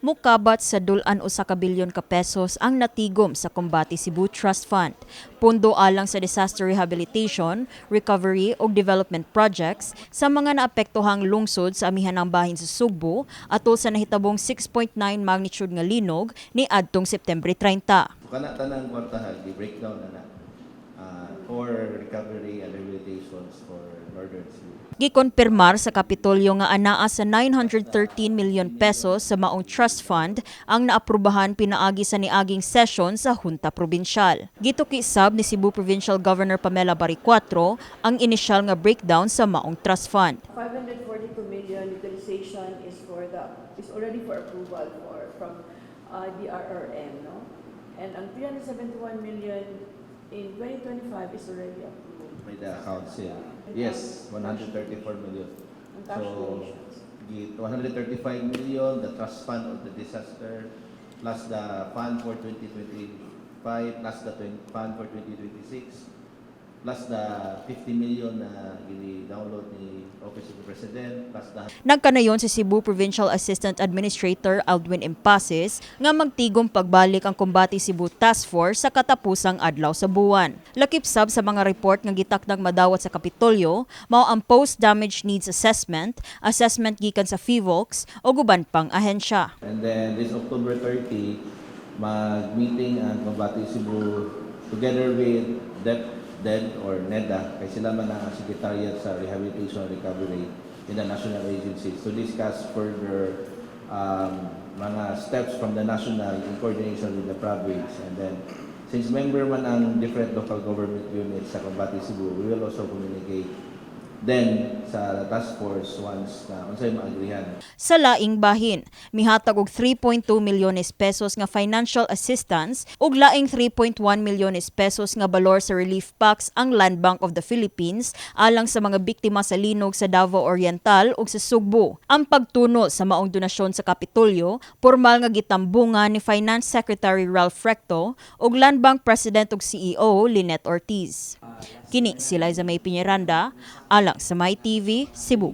Mukabat sa dul-an 1 ka bilyon ka pesos ang natigom sa Kombate Cebu Trust Fund. Pundo alang sa disaster rehabilitation, recovery ug development projects sa mga naapektuhang lungsod sa amihanang bahin sa Sugbo atol sa nahitabong 6.9 magnitude nga linog ni adtong September 30. So kana tanang kwartahan gi-breakdown na na for recovery and rehabilitations for Northern Cebu. Gikonpirmar sa Kapitolyo nga anaa sa 913 milyon pesos sa maong trust fund ang naaprubahan pinaagi sa niaging session sa Junta Probinsyal. Gituki sab ni Cebu Provincial Governor Pamela Baricuatro ang inisyal nga breakdown sa maong trust fund. 542 million utilization is already for approval for from DRRM, no? And ang 371 million in 2025 is already approved. By the council. Yes, 134 million. Ang cash So, donations. the 135 million, the trust fund of the disaster, plus the fund for 2025, plus the fund for 2026, plus the 50 million na gini-download ni Office of the President, plus the Nagkanayon si Cebu Provincial Assistant Administrator Aldwin Empasis nga magtigom pagbalik ang Kombate Cebu Task Force sa katapusang adlaw sa buwan. Lakip sab sa mga report nga gitakdang madawat sa Kapitolyo mao ang post-damage needs assessment, assessment gikan sa PHIVOLCS o uban pang ahensya. And then this October 30, mag-meeting ang Kombate Cebu together with DepEd or NEDA, kay sila man ang secretariat sa rehabilitation and recovery in the national agencies, to discuss further mga steps from the national in coordination with the province. And then, since member man ang different local government units sa Kombate Cebu, we will also communicate then sa task force once na unsay maagrihan. Sa laing bahin, mihatag og 3.2 milyones pesos nga financial assistance ug laing 3.1 milyones pesos nga balor sa relief packs ang Land Bank of the Philippines alang sa mga biktima sa linog sa Davao Oriental ug sa Sugbo. Ang pagtuno sa maong donasyon sa Kapitolyo, pormal nga gitambungan ni Finance Secretary Ralph Recto ug Land Bank President ug CEO Lynette Ortiz. Kini si Liza May Piñeranda alang sa My TV Cebu.